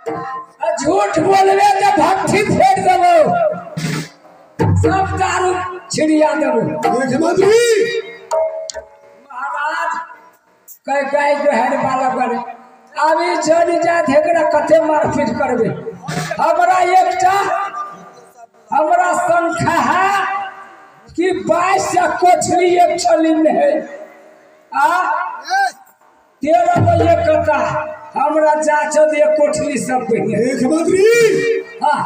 झूठ बोलबे तो भट्ठी फोड़ देबो, सब दारू छिड़िया देबो। महाराज कह कह जो है बाला करे अभी चल जात एकरा कते मारपीट करबे। हमरा एकटा हमरा संख्या है कि 22 कोठली एक छली में है आ 13 गो एक कता हमरा जांच दे कोठली सब पहिने। एक मंत्री हां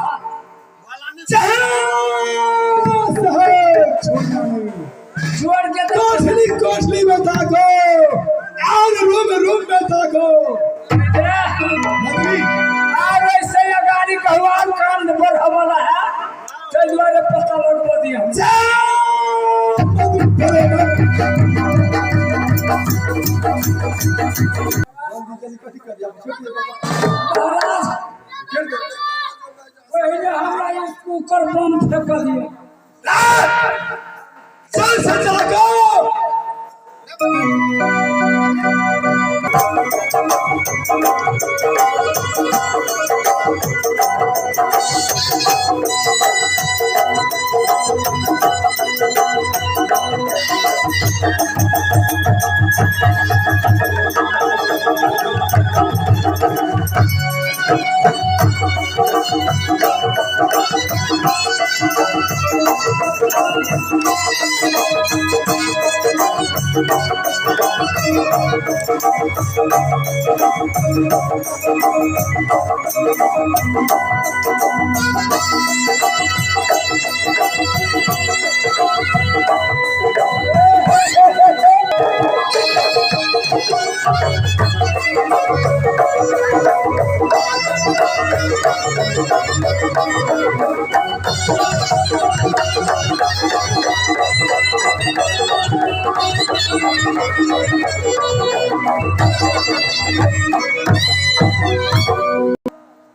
छोड़ के कोठली कोठली में ताको और रूम रूम में ताको। और ऐसे गाड़ी कहवान कांड पर हमला है चल द्वारे पता लगवा दिया। महाराज पहले हमरा कुकर बम फेंक दिया। चल सचा को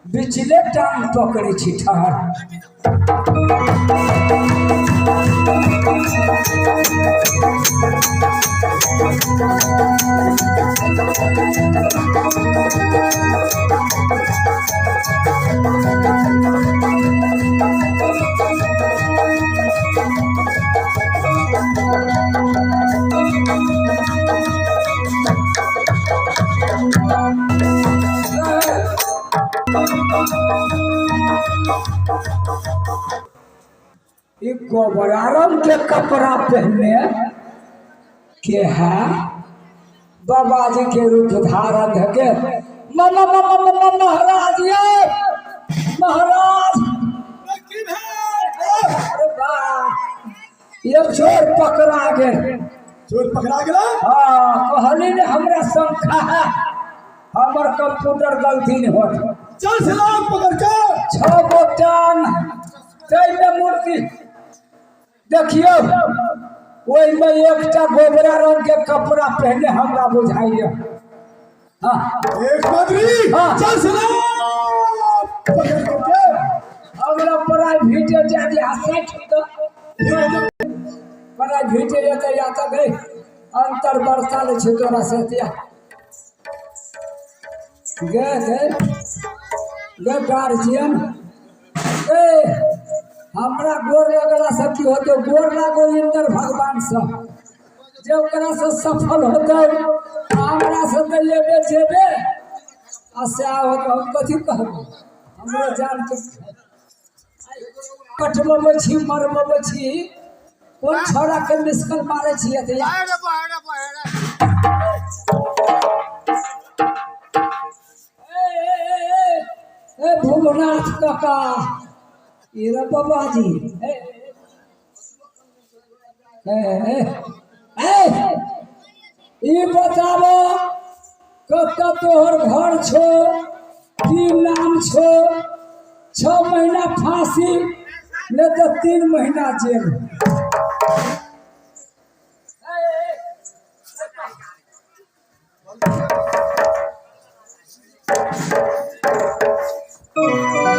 बिचले टांग पकड़े छी ठहर। गोबरारम के कपड़ा पहने के है बाबा जी के रूप धारण धके ममा ममा ममा महाराज ये महाराज ये चोर पकड़ा गए। चोर पकड़ा गया। हाँ कहली ने हमरा शंका है हमर कंप्यूटर गलती नहीं होत। चल सलाम पकड़ के 6 गो टांग तैमे मूर्ति देखियो ओहिमे एकटा गोबरा रंग के कपड़ा पहने हमरा बुझाइए। हाँ एक मंत्री हाँ चल सलाम पकड़ के हमरा प्राइवेट जादे हसैठ तो प्राइवेट जेते या त गई अंतर बरसा ले छै तोरा से तिया गे गे गे गार्जियन ए हमरा गोर लगला से की होते गोर लागो इंद्र भगवान से जे ओकरा से सफल होते हमरा से त लेबे जेबे आ से होत हम कथी कहब हमरा जान के कटबे छी मरबे छी कोन छोरा के मिसकल मारे छी त ए भूगनाथ काका ये बाबा जी ए ए ए ई बताबो कत तोहर घर छो की नाम छो 6 महीना फांसी नहीं तो 3 महीना जेल।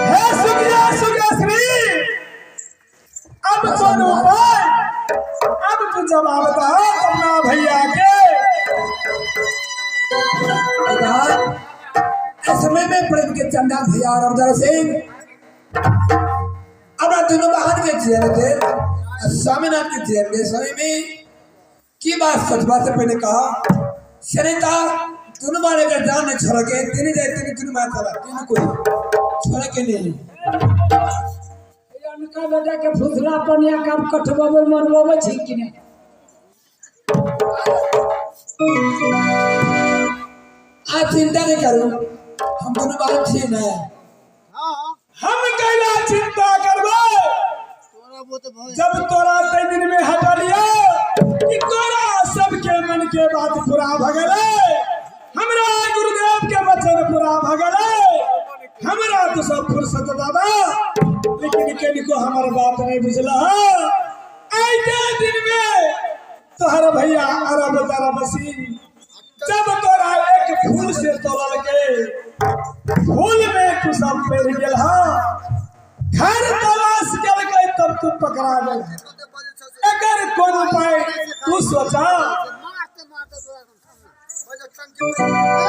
हे सुनिया सुनिया श्री अब कौन उपाय अब तू जवाब दे अपना भैया के। ऐसनो समय में प्रेम के चंदा भैया और अवतार सिंह अपना दोनों बहन के चेहरे थे, स्वामीनाथ के चेहरे समय में की बात सच बात से पहले कहा शनिता दोनों बार अगर जान नहीं छोड़ के तीन जाए तीन दोनों बार चला तीन कोई छोड़ के नहीं। अनका बेटा के फुसला पनिया काम कटबे मनबे छी कि नहीं? आज चिंता नहीं करू, हम दोनों बात छी ना। हम कैला चिंता करबे जब तोरा तै दिन में हटा लिया कि तोरा सबके मन के बात पूरा भगले, हमरा गुरुदेव के वचन पूरा भगले, हमरा तो सब फुर्सत दादा, लेकिन केनिको हमर बात नहीं बुझला। ऐसे दिन में तोहर भैया अरब तरब सिंह जब तोरा एक फूल से तोलल के फूल में तू सब पेड़ गेल, घर तलाश के तब तू पकड़ा गेल। अगर कोन उपाय तू सोचा।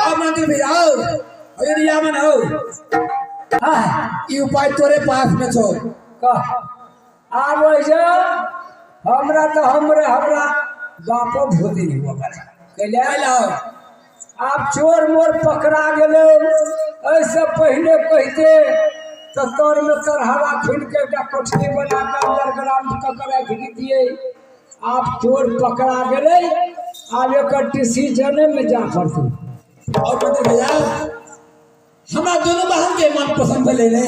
अब मंत्री भैया आओ अयोध्या मन हो, ये उपाय तोरे पास में छो। कह आब जे हमरा तो हमरे हमरा बापो भूति नहीं हुआ कैले आप चोर मोर पकड़ा गेले। ऐसे पहले कहते तो तर में तरहरा खुल के एक कोठरी बना के अंडरग्राउंड कऽ के राखि दिए। आप चोर पकड़ा गेले, आब एकर डिसीजन में जा पड़तै। और मंत्री भैया हमरा दोनों बहन के मन पसंद भेलै ने,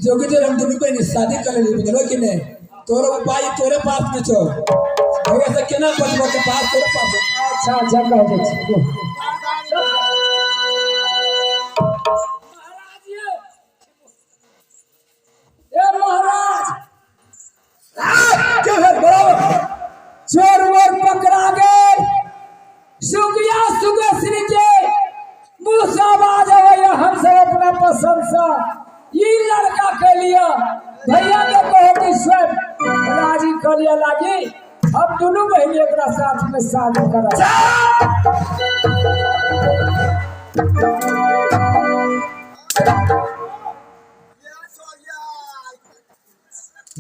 जोगी जो हम दोनों बहन शादी कर लेली, बुझलो कि नहीं? तोरे उपाय तोरे पास में छो, भैया से केना बचबो के पास तोरे पास। अच्छा अच्छा कह दै छी। ए महाराज क्या है बराबर चोर वोर पकड़ा गेल। सुगिया सुगश्री के मुँह से आवाज अबैया, हम सब अपना पसंद से ई लड़का के लिए भैया के कहो कि स्वयं राजी कर लिया लागी, हम दोनों बहन एकरा साथ में शादी करा।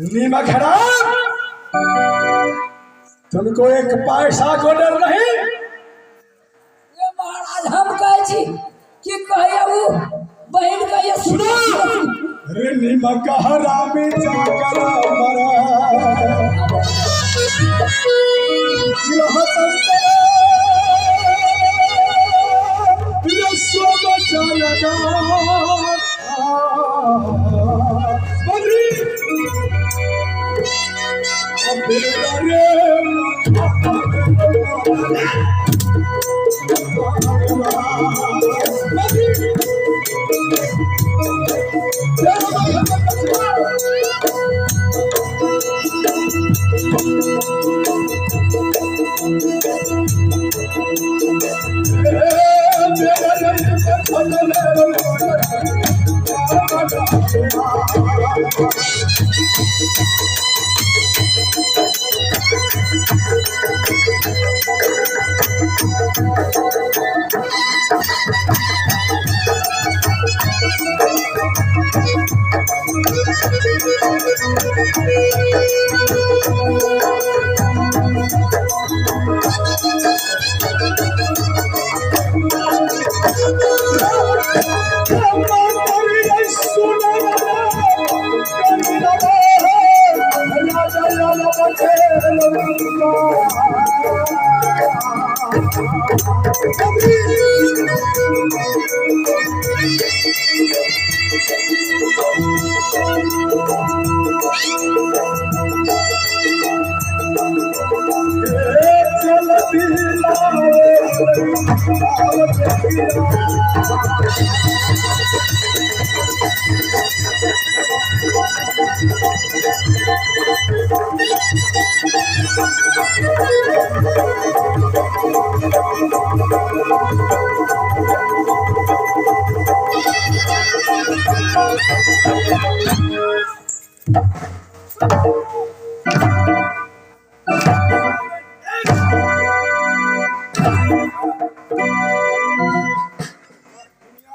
नीमक हराम, तुमको एक पैसा को डर नहीं। ये महाराज हम कहै छी कि कहैया उ बहन कहिया सुनो रे नीमक हरामी जाकर मरा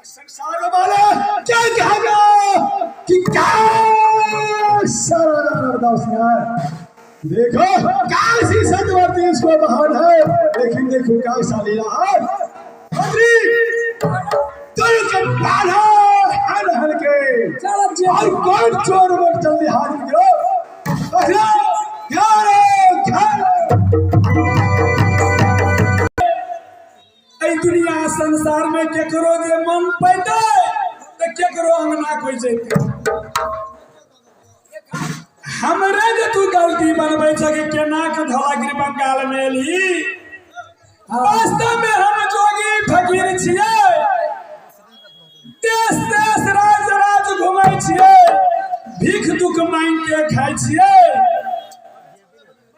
संसार क्या कहेगा कि क्या सारा अरदास है। देखो कैसी सतवती इसको बहान है, लेकिन देखो कैसा लीला है। मंत्री तुर्क बांधो हल हल के और कौन चोर मोर जल्दी हाजिर करो। दुनिया संसार में केकरो जे मन पैते तो केकरो अंगना कोई जैते। हमरे जे तू गलती बनबै छ कि केना के धौलागिरी बंगाल में एलही। वास्तव में हम जोगी फकीर छियै, देश देश राज राज घुमै छियै, भीख दुख मांग के खाइ छियै।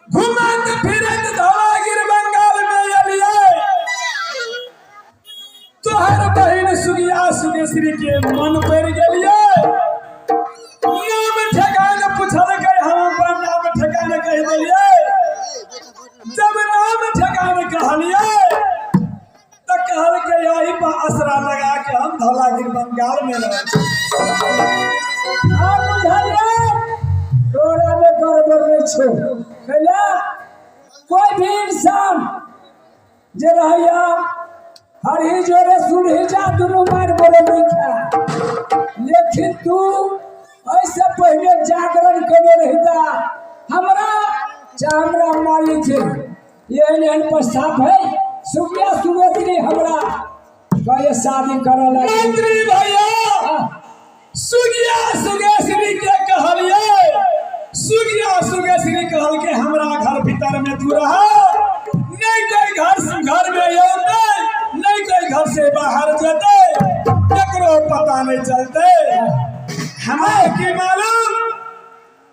घुमैत फिरैत धौलागिरी बंगाल में एलियै, तोहर बहिन सुगिया सुगेश्वरी के मन पड़ि गेलियै। नाम ठेकान पुछलकै, हम अपन नाम ठेकान कहि देलियै। जब नाम ठेकान कहलियै तऽ कहलकै यही पर असरा लगा के हम धौलागिरी बंगाल में रहै छी। तोरा में गड़बड़ नहीं छौ। कोई भी इंसान जे रहैया हरही जोरे सुरही जा दुनू मारि बोले नहीं खा, लेकिन तू ऐसे पहले जागरण केने रहिता हमरा चाहे हमरा मालिक है एहन एहन प्रस्ताव है सुगिया सुगेश्वरी हमरा कहे शादी करऽ लागी। मंत्री भैया सुगिया सुगेश्वरी के कहलियै, सुगिया सुगेश्वरी कहलकै हमरा घर भीतर में तू रह, नहीं कोई घर घर में अयतै, नहीं कोई घर से बाहर जेतै, ककरो पता नहीं चलते। हमरा की मालूम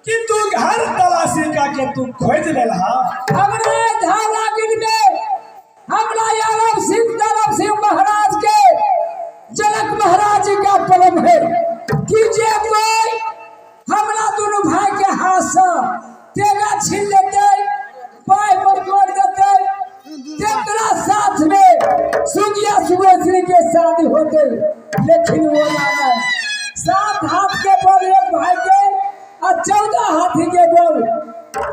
कि तू घर तलाशी का के तू खोज लेलहा। हमरा धौलागिरी में हमरा यादव सिंह दानव सिंह महाराज के जनक महाराज जी का परम है कि जे कोई हमरा दोनों भाई के हाथ से तेगा छीन लेते, पाई पर कर देते, तेकरा साथ में सुगिया सुगेश्वरी के शादी होते। लेकिन वो ना है 7 हाथ के बल एक भाई के और 14 हाथी के बल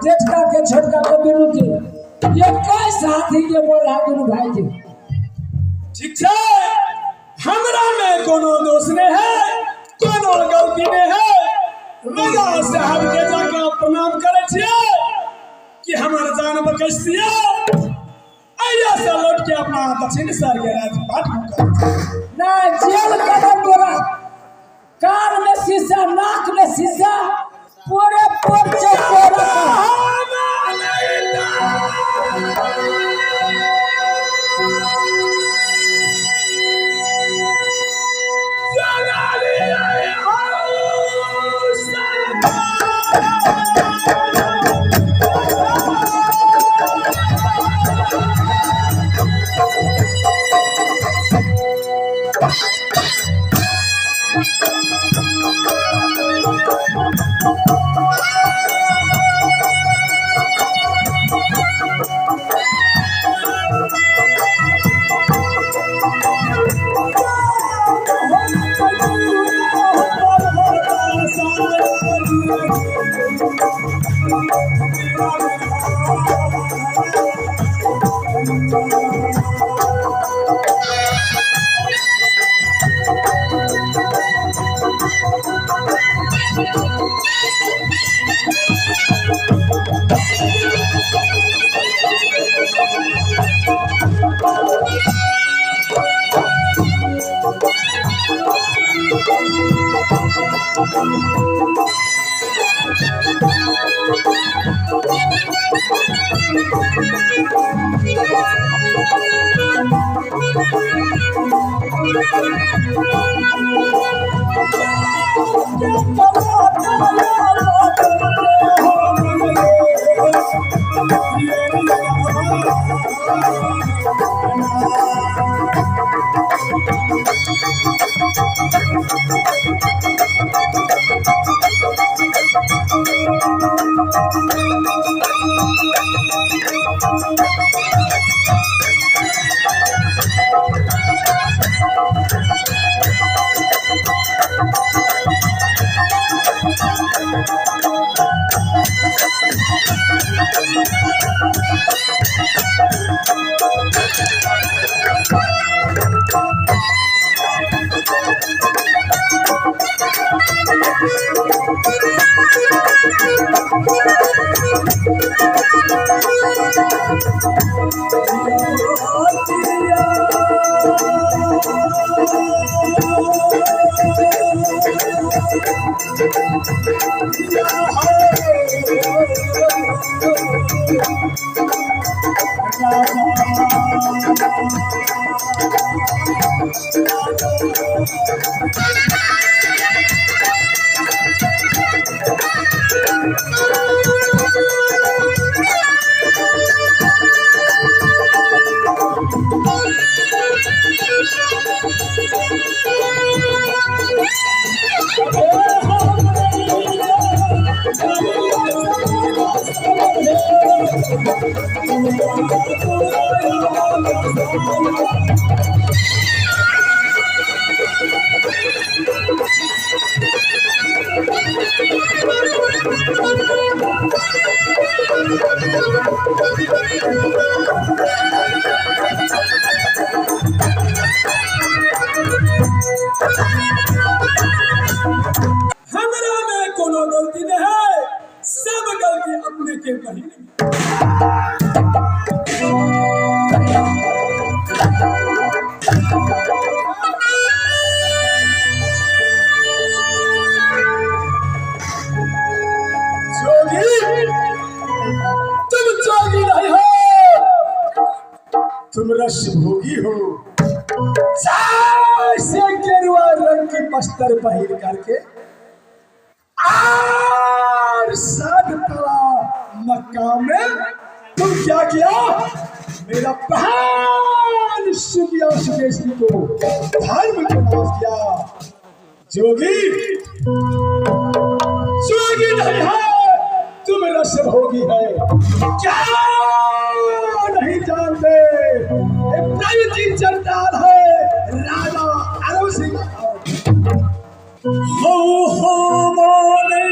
जेठका के छोटका के दोनों के 21 हाथी के बल है दोनों भाई के। ठीक है, हमरा में कोनो दोष नहीं है, कोनो गलती नहीं है। राजा साहब के जाकर प्रणाम करे छियै कि हमर जान बख्श दिया, अइया से लौट के अपना दक्षिण सर के राजपाट ना जेल कदम तोरा कान में शीशा नाक में शीशा पूरे पोर चोरा। हमरा में कोनो गलती नहीं है, सब गलती अपने के बहिन में। जोगी, तुम जोगी नहीं हो, तुम रस भोगी हो। से गेरुआ रंग के बस्तर पहिर करके और साध तला मक्का में तुम क्या किया? मेरा बहन सुखिया सुकेशी को धर्म के नाश किया। जोगी, जोगी नहीं है, तुम रस भोगी है। क्या नहीं जानते प्रगति चंडाल है राजा अरब सिंह। हो हो मोने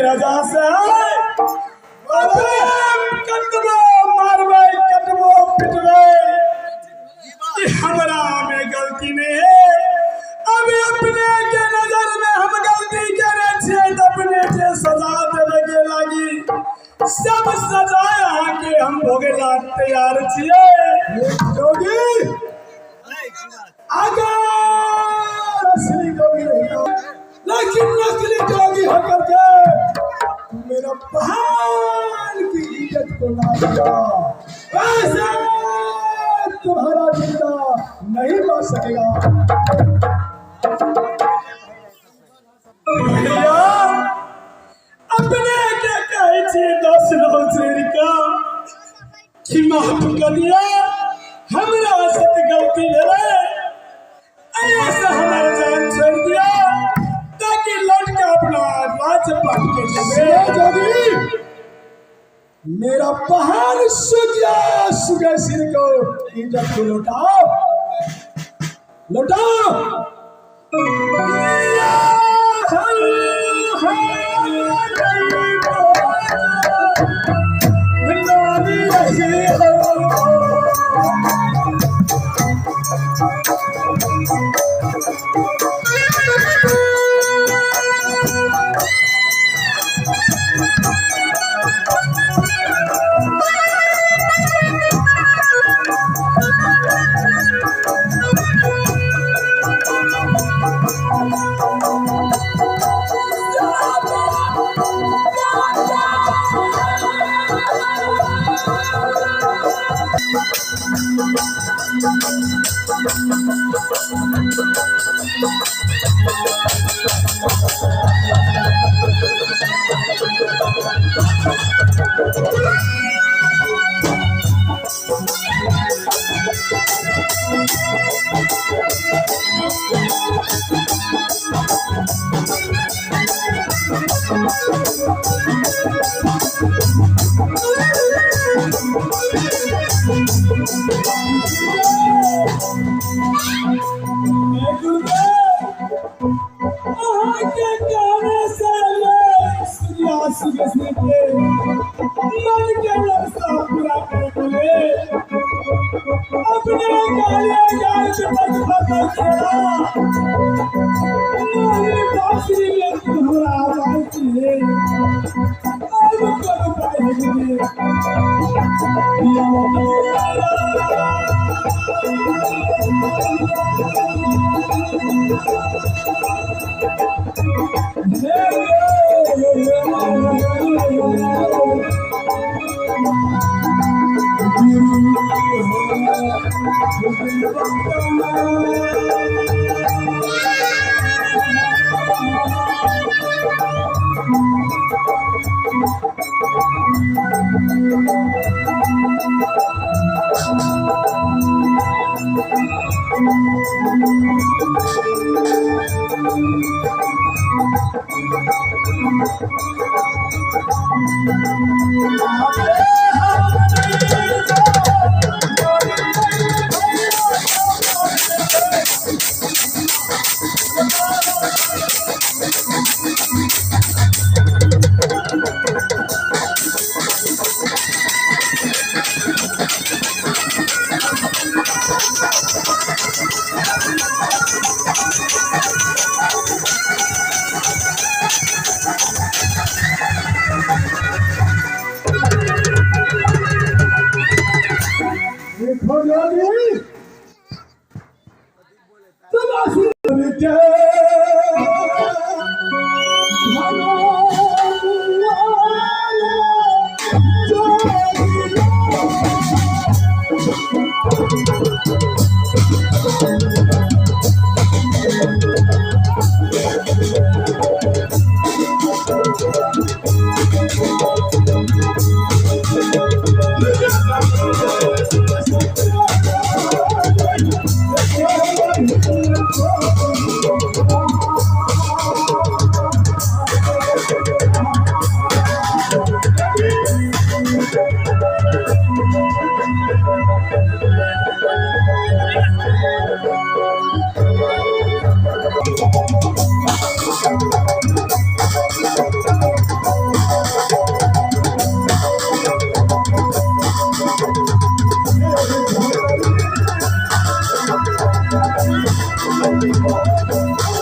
राजा से कटबो मारबे कटबो पिटबे, हमरा में गलती नहीं है। अभी अपने के नजर में हम गलती के हम भोगे ला तैयार छियै। जोगी अगर असली जोगी रहता, लेकिन नकली जोगी होकर के मेरा पहाड़ की इज्जत को ना दिया, वैसे तुम्हारा जिंदा नहीं बच सकेगा। भैया अपने के कहै छी 10 का कि माफ कर दिया, हमरा से गलती भेलै, ऐसे हमारे जान छोड़ दिया ताकि लौट के अपना राजपाट के जोगी मेरा पहाड़ सुगिया सुगे सिर को इज्जत को लौटाओ लौटाओ। Thank you.